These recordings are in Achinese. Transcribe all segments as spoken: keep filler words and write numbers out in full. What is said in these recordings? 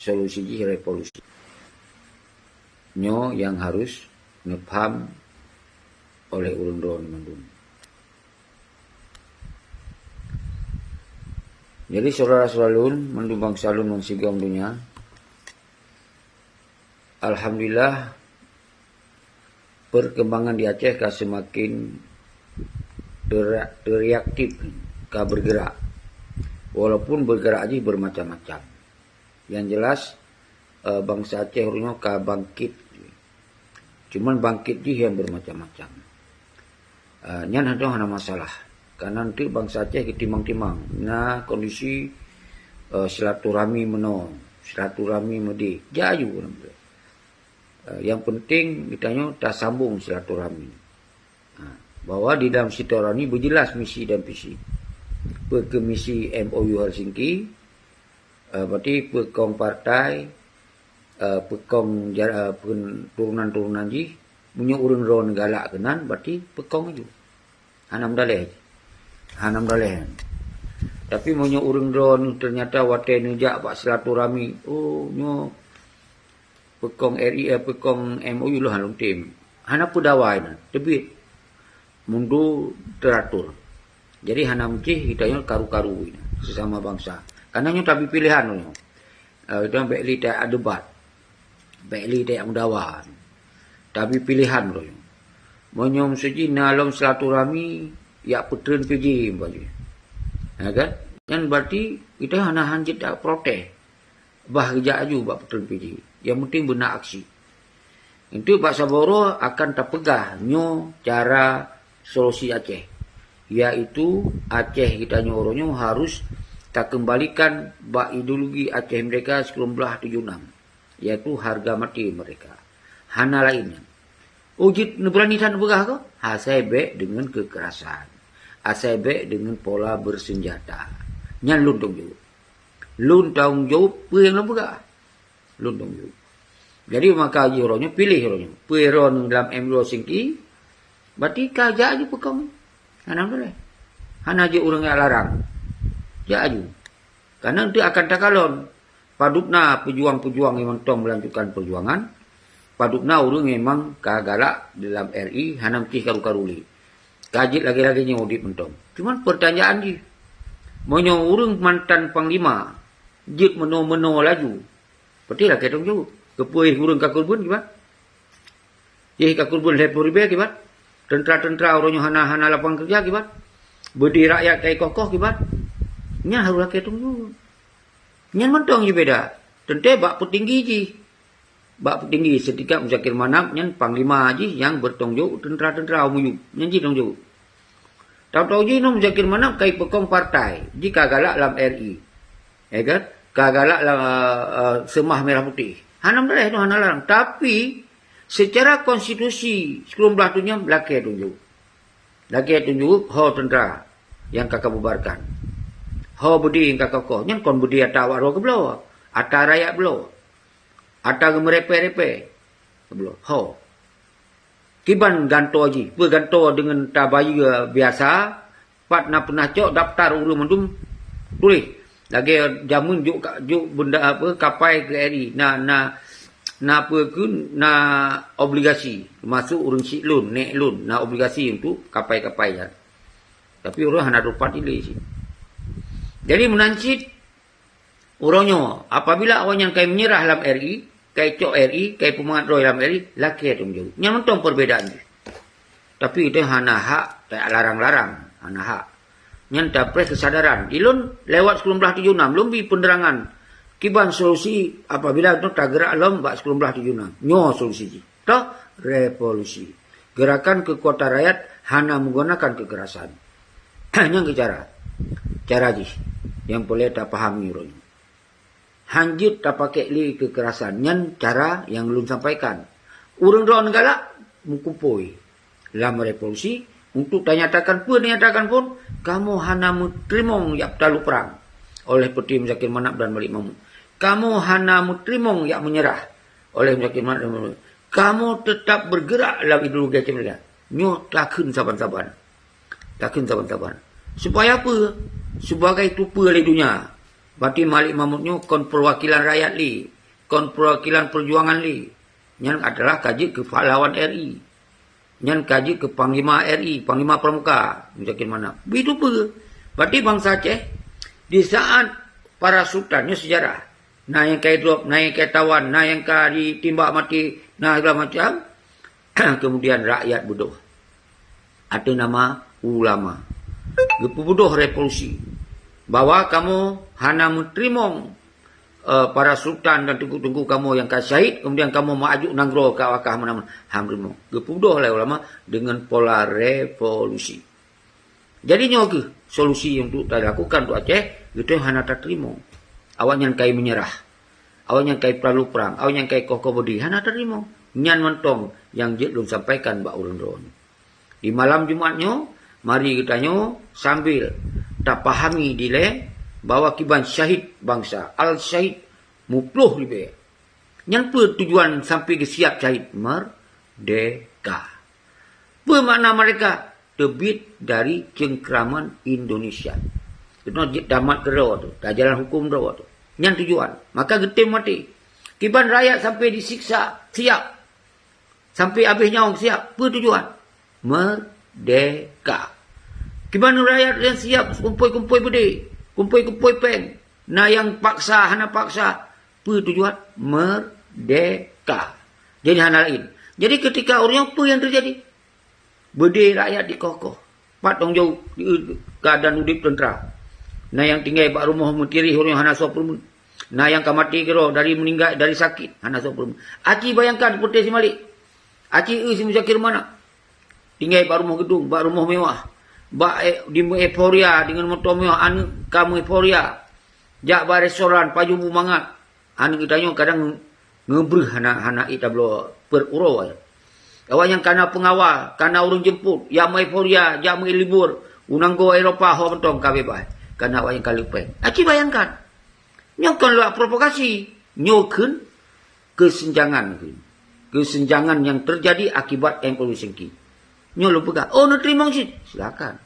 solusi jih revolusi. Nyoe nyang harus neupham oleh ureuëng droe mandum. Jadi, syedara-syedara lôn, mandum bansa lôn nyang sigom donya, alhamdulillah, perkembangan di Aceh ka semakin ter-, terreaktif, ka bergerak. Walaupun bergerak jih bermacam-macam. Yang jelas, eh, bansa Aceh uroe nyoe ka bangkit. Cuman bangkit jih nyang bermacam-macam. Eh, nyan hana, hana masalah. Karena nanti bansa Aceh geutimang-timang. Na kondisi, eh, silaturahmi meunoe, silaturahmi meudeh. Jaju. Eh, yang penting geutanyoe tasambong silaturahmi. Ha, bahwa di dalam silaturahmi beujelas misi dan visi. Peue keu misi M O U Helsinki, eh, berarti peukong partai, eh, peukong ja-, eh, peun-, turunan-turunan jih, meunyoe ureuëng droe neugalak keunan, berarti peukong laju. Hana meudaleh. Hana meudaleh. Tapi meunyoe ureuëng droe nyoe ternyata watée neujak bak silaturahmi, oh, nyoe peukong R I, eh, peukong M O U lôn hana lôn tem. Hana peudawai na, teubiet. Mundur teratur. Jadi hana meucih geutanyoe karu-karu na, sesama bansa. Karena nyoe tabi pilihan nyoe. Eh, geutanyoe bék li tajak debat. Bék li tajak meudawa. Tabi pilihan nyoe. Meunyoe meuseujih na lom silaturahmi, yak peutreun P J umpamanya. Ya kan? Nyan berarti geutanyoe hana hanjeuet protes. Bah geujak aju bak peutreun P J. Yang penting beuna aksi. Untuk bak saboh uroe akan tapeugah nyoe cara solusi Aceh, yaitu Aceh geutanyoe uroe nyoe harus takeumbalikan bak ideologi Aceh Merdeka sikureueng blaih tujoh enam, yaitu harga mati merdeka. Hana laén nyan. Oh, jeuet neubeurani that neupeugah kah? Asai bék deungon keukerasan. Asai bék deungon pola bersenjata. Nyan lôn tanggung jaweueb. Lôn tanggung jaweueb peue nyang lôn peugah. Lôn tanggung jaweueb. Jadi, maka jih uroe nyoe piléh uroe nyoe. Peue droeneuh lam M dua Singki, berarti ka jak aju peukong. Hana meudaleh. Hana jeuet ureuëng jak larang. Jak aju. Karena nanti akan takalon. Padub na pejuang-pejuang nyang mantong melanjutkan perjuangan. Padub na ureuëng nyang memang ka galak dalam R I hana meucih karu-karu lé. Ka jeuet lagée-lagée nyoe udeb mantong. Cuman pertanyaan jih, meunyoe ureuëng mantan panglima jeuet meunoe-meunoe laju, berarti lakée tanggung jaweueb. Keupeue ureuëng ka keureubeuen kiban? Jih ka keureubeuen lhée ploh ribée kiban? Teuntra-teuntra uroe nyoe hana, hana lapangan keureuja kiban? Beudé rakyat ka ikoh-koh kiban? Nyan harôh lakée tanggung jaweueb. Nyan mantong jih beda. Teuntée bak peutinggi jih. Bak peutinggi seutingkat Muzakir Manaf nyan panglima jih nyang beutanggung jaweueb teuntra-teuntra muyueb. Nyan jih tanggung jaweueb. Tahu-tahu jih nyoe Muzakir Manaf ka ipeukong partai, jih ka galak lam R I. Ya kan? Ka galak lam, eh, eh, Seumah Merah Putih. Hana meudaleh tu, hana larang. Tapi, secara konstitusi, sikureueng blaih tujoh nyan lakée tanggung jaweueb. Lakée tanggung jaweueb ho teuntra nyang ka kabubarkan. Ho beudé nyang ka kakoh. Nyan kon beudé ata awak droe keubloe. Ata rakyat bloe. Ata geumeurepée-repée. Bloe. Ho. Kiban gantoe jih. Peue gantoe deungon tabayeue biasa, pat na peunah cok daftar ureuëng mandum tuléh. Lagée jameun jok ka-, jok benda apa, kapai keu R I. Na, na, na peue keu, na obligasi. Termasuk ureuëng syiek lôn, nék lôn, na obligasi untuk kapai-kapai nyan. Tapi ureuëng hana teupat ilée cit. Jadi meunan cit, uroe nyoe, apabila awaknyan kai meunyeurah lam R I, kai cok R I, kai peumangat droe lam R I, lakée tanggung jaweueb. Nyan mantong perbedaan jih. Tapi geutanyoe hana hak talarang-larang, hana hak. Nyan tapreh keusadaran. Di lôn lewat sikureueng blaih tujoh enam, lôn bi penerangan kiban solusi apabila geutanyoe tageurak lom bak sikureueng blaih tujoh enam. Nyoe solusi jih. Toh, revolusi. Gerakan keukuatan rakyat hana menggunakan kekerasan. Nyan keuh cara. Cara jih nyang peureulée tapahami uroe nyoe. Hanjeuet tapakék lé kekerasan. Nyan cara nyang lôn sampaikan. Ureuëng droe neugalak meukumpôi lam revolusi untuk tanyatakan peue tanyatakan phon, kamoe hana meuteurimong jak peutalu prang oleh Peuti Muzakir Manaf dan Malik Mahmud. Kamoe hana meuteurimong jak meunyeurah oleh Muzakir Manaf dan Malik Mahmud. Kamoe teutap beugerak lam ideologi Aceh Merdeka. Nyoe takheun saban-saban. Takheun saban-saban. Supaya peue? Sebagai tupeue lé donya. Berarti Malik Mahmud nyoe kon perwakilan rakyat lé, kon perwakilan perjuangan lé. Nyan adalah ka jeuet keu pahlawan R I. Nyan ka jeuet keu Panglima R I, Panglima Pramuka, Muzakir Manaf. Begitu pun. Berarti bansa Aceh, di saat para sultan, nyoe sejarah. Na nyang ka idrop, na nyang ka itawan, na nyang ka ditimbak maté, na segala macam. Kemudian rakyat beudôh. Ateueh nama ulama. Geupeubeudôh revolusi. Bahwa kamoe hana meuteurimong, eh, para sultan dan teungku-teungku kamoe nyang ka syahid, kemudian kamoe meuajuk nanggroe ka wakah meunan-meunan. Hana meuteurimong. Geupeubeudôh lé ulama deungon pola revolusi. Jadi nyoe kheueh solusi untuk talakukan untuk Aceh, geutanyoe hana tateurimong. Awaknyan kai menyerah. Awaknyan kai peutalô prang, awaknyan kai koh-koh beudé, hana tateurimong. Nyan mantong nyang jeuet lôn sampaikan bak ureuëng droeneueh. Di malam Jumat nyoe, mari geutanyoe sambil tapahami dilée bahwa kiban syahid bansa, al-syahid muploh ribée. Nyan peue tujuan sampai geusiab syahid? Merdeka. Peue makna merdeka? Teubiet dari cengkraman Indonesia. Keunoe jeuet tamat keudroe tu, tajalan huköm droe tu. Nyan tujuan. Maka geutem maté. Kiban rakyat sampai disiksa, siab. Sampai habéh nyawöng siab. Peue tujuan? Merdeka. Kiban rakyat nyang siab kumpôi-kumpôi beudé, kumpôi-kumpôi péng. Na nyang paksa, hana paksa. Peue tujuan? Merdeka. Jadi hana laén. Jadi ketika ureuëng nyoe peue nyang teujadi? Beudé rakyat dikoh-koh. Pat tanggung jaweueb keuadaan udeb teuntra. Na nyang tinggai bak rumoh meutirih ureuëng hana soe peureumeun. Na nyang ka maté keudroe dari meuninggai, dari sakét, hana soe peureumeun. Aci bayangkan peuteh si Malik. Aci eu si Muzakir Manaf. Tinggai bak rumoh geudong, bak rumoh mewah. Bak, eh, di euforia deungon moto mewah, aneuëk ka meueuforia. Jak bak restoran, pajoh bu mangat. Aneuëk geutanyoe kadang ngeubreeh hana, hana ék tabloe peuet uroe. Awaknyan kana peungawal, kana ureuëng jemput, jak meueuforia, jak meulibur, u nanggroe Eropa ho mantong ka beubaih. Kana awaknyan ka leupeng. Aci bayangkan. Nyoe kon lewat provokasi. Nyoe kheun keuseunjangan kheun. Keuseunjangan nyang teujadi akibat M O U Singki. Nyoe lôn peugah, oh, neuteurimong cit. Silakan.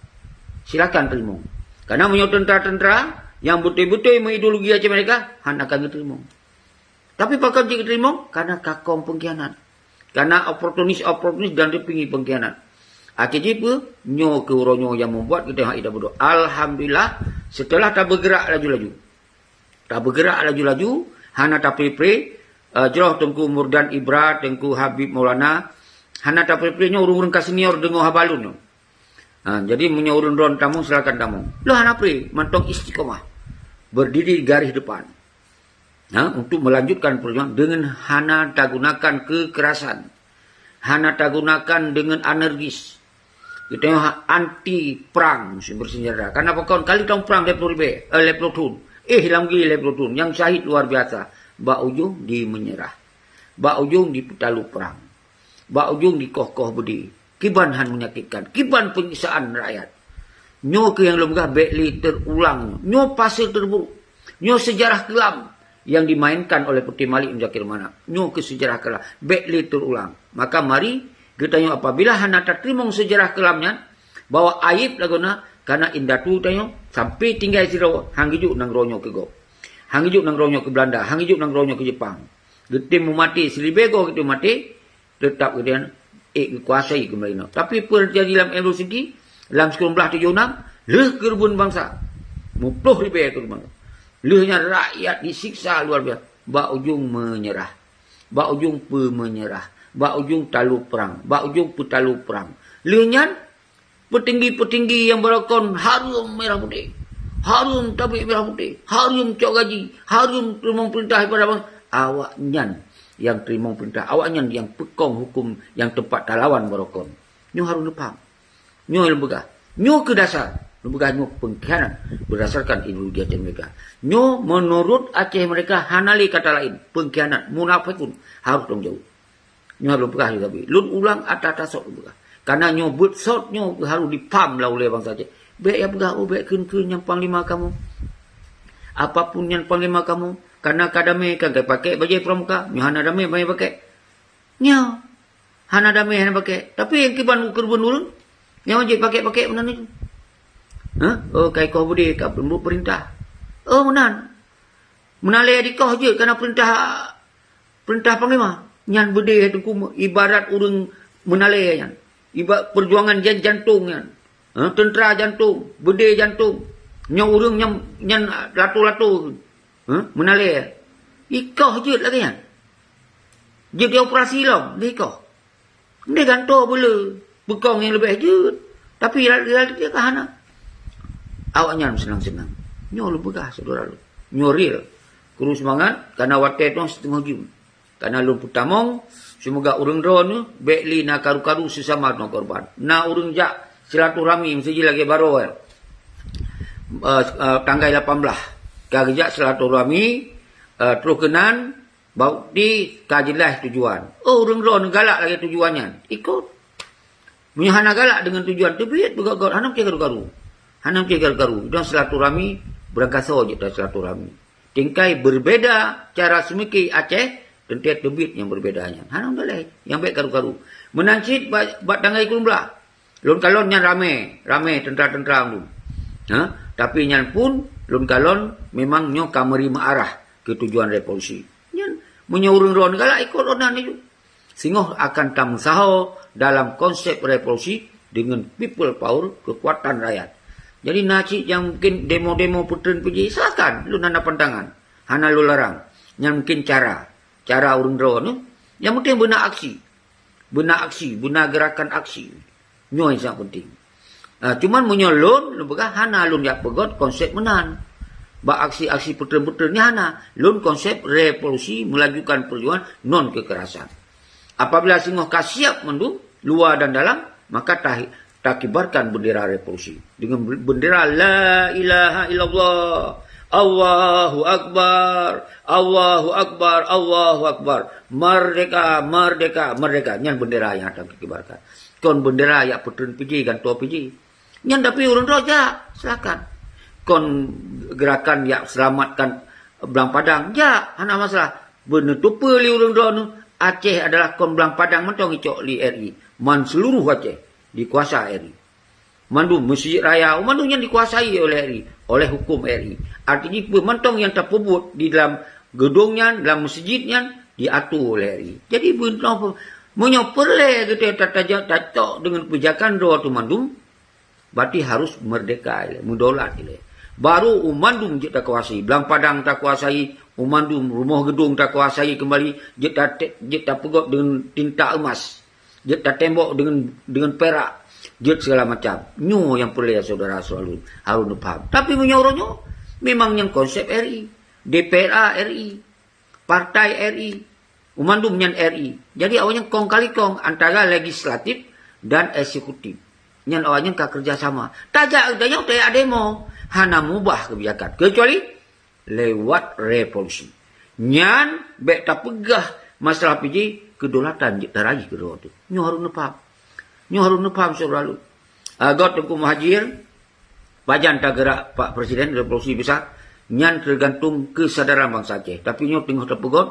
Silakan teurimong. Karena meunyoe teuntra-teuntra nyang beutôi-beutôi meuideologi Aceh Merdeka, hana akan geuteurimong. Tapi pakon cit geuteurimong? Karena kakong pengkhianat. Karena oportunis-oportunis dan dipingi pengkhianat. Akhé jih peue? Nyoe keuh uroe nyoe nyang membuat kita hak ida bodoh. Alhamdulillah, setelah tabeugerak laju-laju. Tabeugerak laju-laju, hana tapre-pre, eh, jroh Teungku Murdan Ibra, Teungku Habib Maulana, hana tapre-pre nyoe ureuëng-ureuëng ka senior deungoe haba lôn nyoe. Ha, jadi meunyoe ureuëng droen tamong, silakan tamong. Lôn hana pre, mantong istiqomah. Berdiri garis depan. Ha, untuk melanjutkan perjuangan dengan hana tagunakan kekerasan. Hana tagunakan dengan anergis. Geutanyoe anti prang bersenjata. Karena pakon kali tahun prang lhèe ploh ribèe, eh, lhèe ploh thôn. Eh, lam gili lhèe ploh thôn. Nyang syahid luar biasa. Bak ujong di menyerah. Bak ujong di peutalô prang. Bak ujong di koh-koh beudé. Kiban han menyakitkan. Kiban penyiksaan rakyat. Nyoe keuh nyang lôn peugah bèk lé teurulang. Nyoe fase terburuk. Nyoe sejarah kelam yang dimainkan oleh Putri Malik Muzakir Manaf. Nyoe keuh sejarah kelam. Bèk lé teurulang. Maka mari geutanyoe apabila hana tateurimong sejarah kelam nyan, bahwa aib lagoena karena indatu tanyoe sampai tinggai sidroe, han geujok nanggroe nyoe keu gob. Han geujok nanggroe nyoe keu Belanda, han geujok nanggroe nyoe keu Jepang. Geutem meumaté, siribèe goe geutem maté, teutap geutem ék geukuasai keumbali inoe. Tapi peue teujadi lam M O U Singki, lam sikureueng blaih tujoh nam, lheueh keureubeuen bansa. Muploh ribèe keureubeuen. Lheueh nyan rakyat disiksa luar biasa. Bak ujong menyerah. Bak ujong peumenyerah. Bak ujong talô prang. Bak ujong peutalô prang. Lheueh nyan, peutinggi-peutinggi nyang barokon hareuem merah putéh. Hareuem tabek merah putéh. Hareuem cok gaji. Hareuem teurimong peurintah daripada bansa. Awaknyan nyang teurimong peurintah. Awaknyan nyang peukong huköm nyang teumpat talawan barokon. Nyoe harôh neupaham. Nyoe lôn peugah. Nyoe keuh dasar. Lôn peugah nyoe pengkhianat berdasarkan ideologi Aceh Merdeka. Nyoe menurut Aceh Merdeka hana lé kata laén. Pengkhianat, munafekun. Harôh tanggung jaweueb. Nyoe lôn peugah lé Gabe. Lôn ulang ata-ata sot lôn peugah. Karena nyoe beuet sot nyoe harôh dipaham lam ulèe bansa Aceh. Bèk ya peugah, "Oh, bèk kheun-kheun nyang panglima kamoe. Apapun nyang panglima kamoe, karena ka damé kan ka pakék bajèe pramuka, nyoe hana damé bajèe pakék." Nyoe hana damé hana pakék. Tapi nyang kiban keureubeuen ureueng, nyang wajéb pakék-pakék meunan itu. Hah? Oh, kai koh beudé ka peurumpok peurintah. Oh, meunan. Meunalée dikoh jeuet kana peurintah, peurintah panglima. Nyan beudé Teungku, ibarat ureuëng meunalée nyan. Ibarat peujuangan jan-, jantong nyan. Ha, teuntra jantong, beudé jantong. Nyoe ureuëng nyan, nyan lato-lato. Ha, meunalée. Ikoh jeuet lagée nyan. Jeuet dioperasi lom, dikoh. Ndeh gantoe beule, beukong nyang leubeh jeuet. Tapi real-, realiti ka hana. Awaknyan seunang-seunang. Nyoe lôn peugah, syedara lôn. Nyoe real. Kuru seumangat, kana watée tueng siteungoh jeuem. Kana lôn peutamong, seumoga ureuëng droeneuh bék lé na karu-karu seusama teungoh korban. Na ureuëng jak silaturahmi, meuseujid lagée baroe, eh, eh, tanggai lapan blah. Ka geujak silaturahmi, eh, troh keunan, bukti ka jeulaih tujuan. Oh, ureuëng droeneuh galak lagée tujuan nyan. Ikot. Meunyoe hana galak deungon tujuan, teubiet beugöt-göt, hana meusti karu-karu. Hana meusti karu-karu. Idong silaturahmi, beurangkasoe jeuet silaturahmi. Tingkai berbeda cara seumiki Aceh, teuntée teubiet nyang berbeda nyan. Hana meugaleh, nyang bék karu-karu. Meunan cit bak, bak tanggai keuleuen blah. Lôn kalon nyan ramé, ramé teuntra-teuntra lôn. Ha? Tapi nyan pun lôn kalon memang nyoe ka meuri meuarah keu tujuan revolusi. Nyan meunyoe ureuëng droeneuh galak ikot ôh nan nyoe. Singoh akan tameusaho dalam konsep revolusi dengan people power, kekuatan rakyat. Jadi na cit nyang mungkin demo-demo peutreun pih jih, silakan, lôn hana pantangan, hana lôn larang. Nyan mungkin cara, cara ureuëng droeneuh. Nyang penting beuna aksi. Beuna aksi, beuna gerakan aksi. Nyoe nyang sangat penting. Ah, cuman meunyoe lôn, lôn peugah hana lôn jak peugöt konsep meunan. Bak aksi-aksi peutreun-peutreun nyan hana. Lôn konsep revolusi melajukan perjuangan non kekerasan. Apabila singoh ka siap mandum, luwa dan dalam, maka ta-, takibarkan bendera revolusi. Dengan bendera la ilaha illallah, Allahu Akbar, Allahu Akbar, Allahu Akbar. Merdeka, merdeka, merdeka. Nyan bendera nyang takibarkan. Kon bendera jak peutreun pih jih, gantoe pih jih. Nyan tapi ureuëng droe jak, silakan. Kon gerakan jak selamatkan Blang Padang, jak, hana masalah. Beuneutupeue lé ureuëng droeneuh, Aceh adalah kon Blang Padang mantong icok lé R I. Man seuluruh Aceh dikuasa R I. Mandum meuseujid raya, mandum nyan dikuasai oleh R I, oleh huköm R I. Artinya peue mantong nyang tapeubuet di dalam geudong nyan, dalam meuseujid nyan, diatur oleh R I. Jadi beuntoh, meunyoe peureulée geutanyoe tataja-, tacok deungon peujakan droe tu mandum, berarti harus merdeka ilée, meudaulat ilée. Baru u mandum jeuet takuasai, Blang Padang takuasai, u mandum rumoh geudong takuasai keumbali, jeuet tate-, jeuet tapeugöt deungon tinta emas. Jeuet tatembok deungon, deungon perak, jeuet segala macam. Nyoe nyang peureulée syedara selalu harôh neupaham. Tapi meunyoe uroe nyoe, memang nyang konsep R I, D P R A R I, partai R I, u mandum nyan R I. Jadi awaknyan kong kali kong antara legislatif dan eksekutif. Nyan awaknyan ka kerjasama. Tajak geutanyoe tajak demo, hana mubah kebijakan. Kecuali lewat revolusi. Nyan bék tapeugah masalah pih jih kedaulatan jeuet taraih keudroe teuh. Nyoe harôh neupaham. Nyoe harôh neupaham syedara lôn. Ah, göt Teungku Muhajir, pajan tageurak Pak Presiden revolusi besar, nyan teugantung keusadaran bansa Aceh. Tapi nyoe teungoh tapeugöt,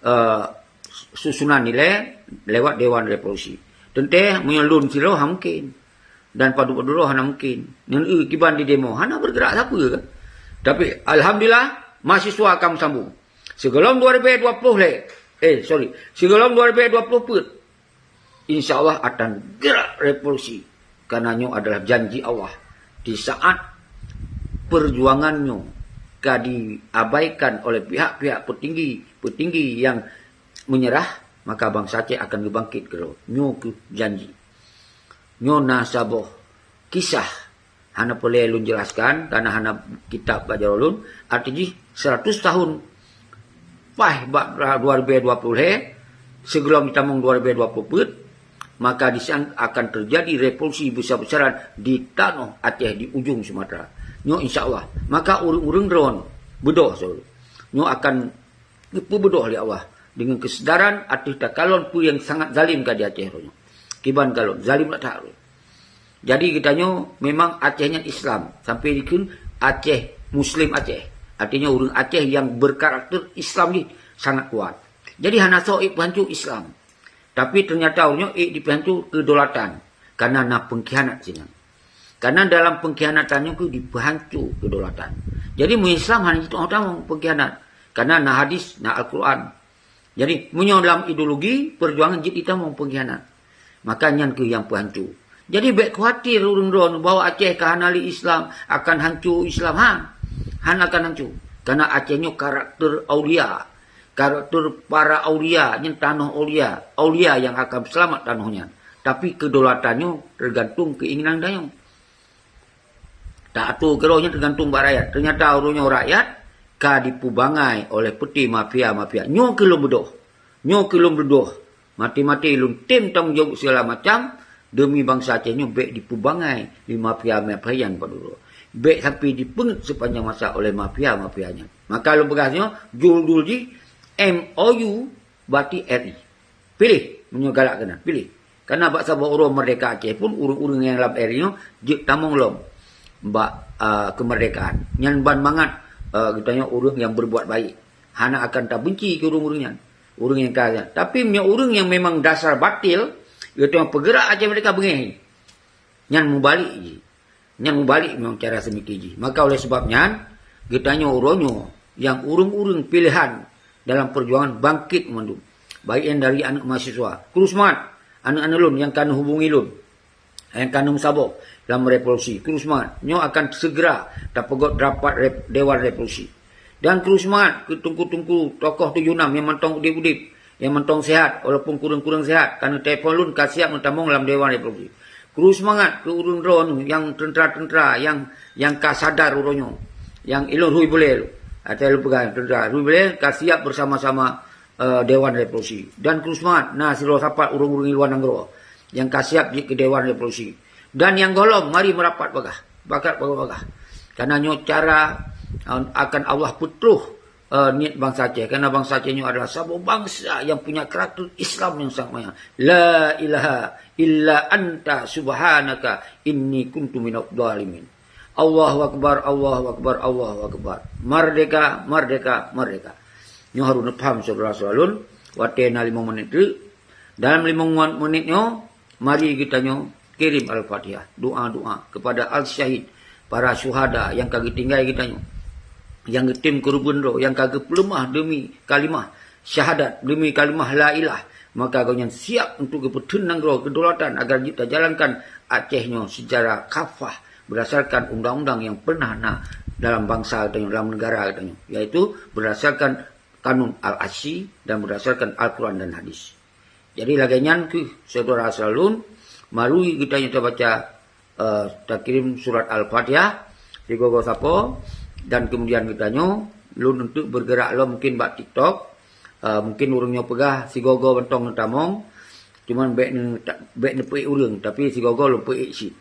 eh, susunan ilée lewat Dewan Revolusi. Teuntée meunyoe lôn sidroe hana mungkin. Dan padub-padub droe hana mungkin. Ngon eu kiban di demo, hana bergerak sapeue kan. Tapi alhamdulillah, mahasiswa ka meusambung. Sigohlom dua ribu dua puluh lé, eh, sorry, sigohlom dua ribu dua puluh peuet, insya Allah akan gerak revolusi. Karena nyoe adalah janji Allah. Di saat perjuangan nyoe ka diabaikan oleh pihak-pihak petinggi-petinggi yang menyerah, maka bansa Aceh akan geubangkit keudroe. Nyoe keuh janji. Nyoe na saboh kisah, hana peureulée lôn jelaskan, karena hana kitab bak jaroe lôn. Arti jih, seratus tahun paih bak dua ribu dua puluh lé, sigohlom jitamong dua ribu dua puluh peuet, maka di sinan akan terjadi revolusi besar-besaran di tanoh Aceh, di ujong Sumatera. Nyoe insya Allah. Maka ureuëng-ureuëng droeneuh, beudôh seuloh. Nyoe akan geupeubeudôh lé Allah deungon keusadaran ateueh takalon peue nyang sangat zalim ka di Aceh uroe nyoe. Kiban kalon, zalim that uroe. Jadi geutanyoe memang Aceh nyan Islam, sampai dikheun Aceh, Muslim Aceh. Artinya ureuëng Aceh nyang berkarakter Islam jih sangat kuat. Jadi hana soe ék peuhanco Islam. Tapi ternyata uroe nyoe ék dipeuhanco kedaulatan, karena na pengkhianat sinan. Karena dalam pengkhianatan nyoe keuh dipeuhanco kedaulatan. Jadi meu Islam hana jitu'oh tamong pengkhianat. Karena na hadis, na Al-Quran. Jadi, meunyoe lam ideologi, perjuangan jeuet jitamong pengkhianat. Maka nyan keuh nyang peuhanco. Jadi, bék khawatir ureuëng droeneuh bahwa Aceh ka hana lé Islam, akan hanco Islam. Han, han akan hanco. Karena Aceh nyoe karakter aulia. Karakter para aulia, nyan tanoh aulia. Aulia nyang akan seulamat tanoh nyan. Tapi kedaulatan nyoe teugantung keuinginan geutanyoe. Taatur keudroe nyan teugantung bak rakyat. Teunyata uroe nyoe rakyat ka dipeubangai oleh peuté mafia-mafia. Nyoe keuh lôn beudôh. Nyoe keuh lôn beudôh. Maté-maté lôn tem tanggong jaweueb segala macam deumi bansa Aceh nyoe bék dipeubangai lé mafia-mafia nyan padub droe. Bék sampai jipeungét sepanjang masa oleh mafia-mafia nyan. Maka lôn peugah nyoe, judul jih M O U berarti R I. Piléh meunyoe galak keunan, piléh. Karena bak saboh uroe merdeka Aceh pun ureuëng-ureuëng nyang lam R I nyoe jeuet tamong lom bak, a, keumeurdekaan. Nyan ban mangat, a, geutanyoe ureuëng nyang berbuat baik. Hana akan tabenci keu ureuëng-ureuëng nyan. Ureuëng nyang ka nyan. Tapi meunyoe ureuëng nyang memang dasar batil, geutanyoe peugerak Aceh merdeka beungéh. Nyan mubalek jih. Nyan mubalek memang cara seumiké jih. Maka oleh sebab nyan, geutanyoe uroe nyoe nyang ureuëng-ureuëng piléhan dalam perjuangan bangkét mandum. Baik nyang dari aneuëk mahasiswa, krue seumangat, aneuëk-aneuëk lôn nyang ka neuhubungi lôn, nyang ka neumeusaboh lam revolusi, krue seumangat. Nyoe akan segera tapeugot rapat rep-, Dewan Revolusi. Dan krue seumangat keu teungku-teungku tokoh tujoh nam nyang mantong udeb-udeb, nyang mantong sehat, walaupun kureueng-kureueng sehat, ka neutelepon lôn ka siap neutamong lam Dewan Revolusi. Krue seumangat keu ureuëng droeneuh nyang teuntra-teuntra nyang, nyang ka sadar uroe nyoe. Nyang ilôn hui bulée lôn. Até lôn peugah teuntra hui bulée ka siap bersama-sama, eh, Dewan Revolusi. Dan krue seumangat na sidroe sapat ureuëng-ureuëng luwa nanggroe nyang ka siap jeuet keu Dewan Revolusi. Dan nyang gohlom mari meurapat bagah, bakat bagah-bagah. Karena nyoe cara, eh, akan Allah peutroh eh, niet bansa Aceh. Karena bansa Aceh nyoe adalah saboh bansa nyang punya karakter Islam nyang sangat manyang. La ilaha illa anta subhanaka inni kuntu minadh dhalimin. Allahu Akbar, Allahu Akbar, Allahu Akbar. Merdeka, merdeka, merdeka. Nyoe harôh neupaham syedara-syedara lôn, watée na limong menit teuk. Dalam limong menit nyoe, mari geutanyoe kirim Al-Fatihah, doa-doa kepada al-syahid, para syuhada nyang ka geutinggai geutanyoe, nyang geutem keureubeuen droe, nyang ka geupeuleumah deumi kalimah syahadat, deumi kalimah la ilah, maka gobnyan siap untuk geupeutheun nanggroe kedaulatan agar jeuet tajalankan Aceh nyoe secara kafah berdasarkan undang-undang nyang pernah na dalam bansa geutanyoe, dalam negara geutanyoe, yaitu berdasarkan kanun Al-Asyi dan berdasarkan Al-Quran dan Hadis. Jadi lagée nyan keuh syedara-syedara lôn, mari geutanyoe tabaca, eh, takirim surat Al-Fatihah sigoe-goe sapo, dan kemudian geutanyoe lôn untuk bergerak lom mungkin bak TikTok, eh, mungkin ureuëng nyoe peugah sigoe-goe mantong neutamong, cuman bék ne-, bék neupeuék ureuëng, tapi sigoe-goe lôn peuék cit.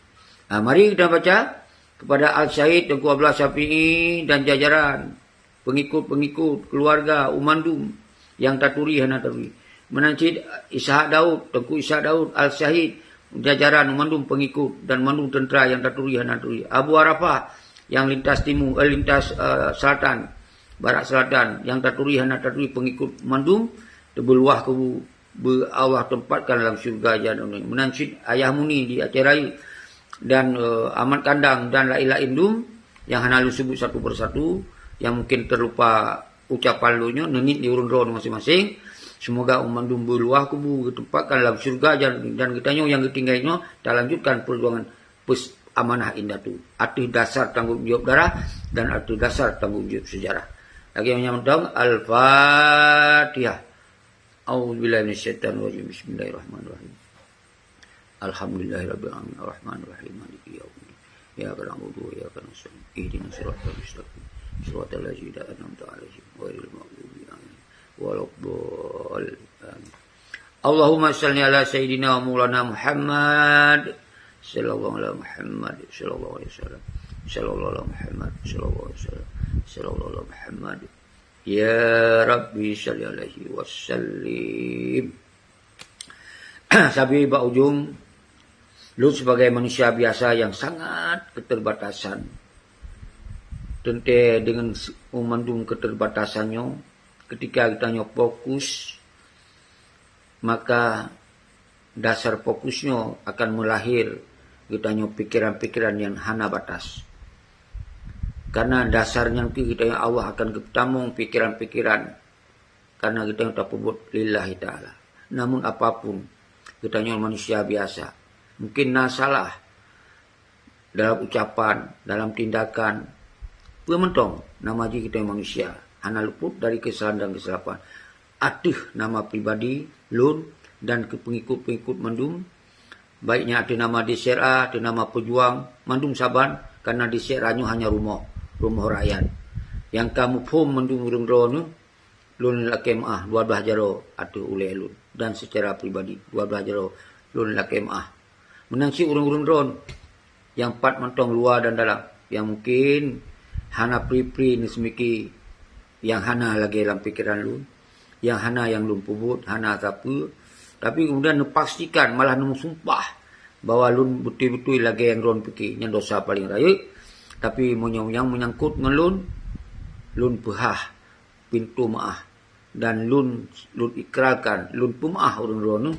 Ah, mari kita baca kepada Al-Syahid Teungku Abdullah Syafi'i dan jajaran, pengikut-pengikut, keluarga, u mandum nyang taturi hana taturi. Meunan cit Ishak Daud, Teungku Ishak Daud Al-Syahid, jajaran u mandum pengikut dan mandum teuntera nyang taturi hana taturi. Abu Arafah nyang lintas timu, eh, lintas, eh, selatan, barat selatan, nyang taturi hana taturi pengikut mandum, teubeuluwah kubu beu Allah tempatkan lam syurga jahanam. Meunan cit Ayah Muni di Aceh Rayeuk dan, eh, Amat Kandang dan laén-laén dum nyang hana lôn sebut satu persatu, nyang mungkin terlupa ucapan lôn nyoe, neuniet di ureuëng droeneuh maséng-maséng. Semoga u mandum beuluwah kubu geutempatkan lam syurga jahanam, dan geutanyoe nyang geutinggai nyoe talanjutkan perjuangan pes-, amanah indatu ateueh dasar tanggong jaweueb darah dan ateueh dasar tanggong jaweueb sejarah. Lagée nyan mantong, Al-Fatihah. A'udzubillahi minasyaitonirrajim. Bismillahirrahmanirrahim. Alhamdulillahirabbil alamin. Arrahmanirrahim. Maliki yaumiddin. Iyyaka na'budu wa iyyaka nasta'in. Ihdinas siratal mustaqim. Siratal ladzina an'amta 'alaihim ghairil maghdubi 'alaihim waladdallin. Amin. Allahumma shalli ala sayyidina wa maulana Muhammad. Sallallahu ala Muhammad. Sallallahu alaihi wasallam. Sallallahu ala Muhammad. Sallallahu alaihi wasallam. Sallallahu ala Muhammad. Ya Rabbi shalli alaihi wa sallim. Sabe bak ujong, lôn sibagai manusia biasa nyang sangat keuterbatasan. Teuntée deungon se-, mandum keuterbatasan nyoe, keutika geutanyoe fokus, maka dasar fokus nyoe akan meulahé geutanyoe pikeran-pikeran nyang hana batas. Karena dasar nyan keuh geutanyoe Allah akan geupeutamong pikiran-pikiran, karena geutanyoe tapeubuet lillahi ta'ala. Namun apapun, geutanyoe manusia biasa. Mungkin na salah dalam ucapan, dalam tindakan. Peue mantong, nama jih geutanyoe manusia. Hana luput dari kesalahan dan kesilapan. Ateueh nama pribadi lôn dan keu pengikut-pengikut mandum, baik nyan ateueh nama D C R A, ateueh nama peujuang, mandum saban, karena D C R A nyoe hanya rumoh, rumoh rakyat. Nyang ka muphom mandum ureuëng droeneuh, lôn lakée meuáh dua blaih jaroe ateueh ulée lôn dan secara pribadi dua blaih jaroe lôn lakée meuáh. Meunan cit ureuëng-ureuëng droen nyang pat mantong luwa dan dalam, nyang mungkin hana pri-pri neuseumiki, nyang hana lagée lam pikeran lôn, nyang hana nyang lôn peubuet, hana sapeue, tapi kemudian neupastikan, malah neumusumpah bahwa lôn beutôi-beutôi lagée nyang droen pike, nyan dosa paleng rayeuk. Tapi meunyoe nyang meunyangkot ngon lôn, lôn peuhah pintoe meuáh, dan lôn, lôn ikrarkan, lôn peumeuáh ureuëng droeneuh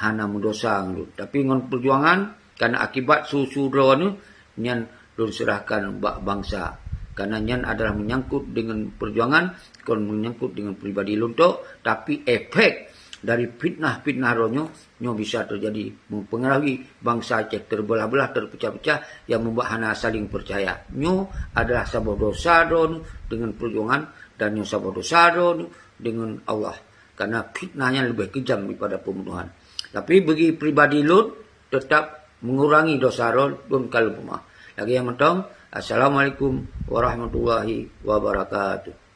hana meudosa ngon lôn. Tapi ngon peujuangan, karena akibat su-su droeneuh, nyan lôn seurahkan bak bansa. Karena nyan adalah meunyangkot deungon peujuangan, kon meunyangkot deungon pribadi lôn tok, tapi efek dari fitnah-fitnah droeneuh nyoe bisa teujadi, mempengaruhi bansa Aceh terbeulah-beulah, terpecah-pecah, nyang mubuet hana saling peucaya. Nyoe adalah saboh dosa droeneuh deungon peujuangan, dan nyoe saboh dosa droeneuh deungon Allah. Karena fitnah nyan leubeh keujam daripada pembunuhan. Tapi bagi pribadi lôn, tetap mengurangi dosa droen, lôn ka lôn peumeuáh. Lagée nyan mantong, Assalamualaikum warahmatullahi wabarakatuh.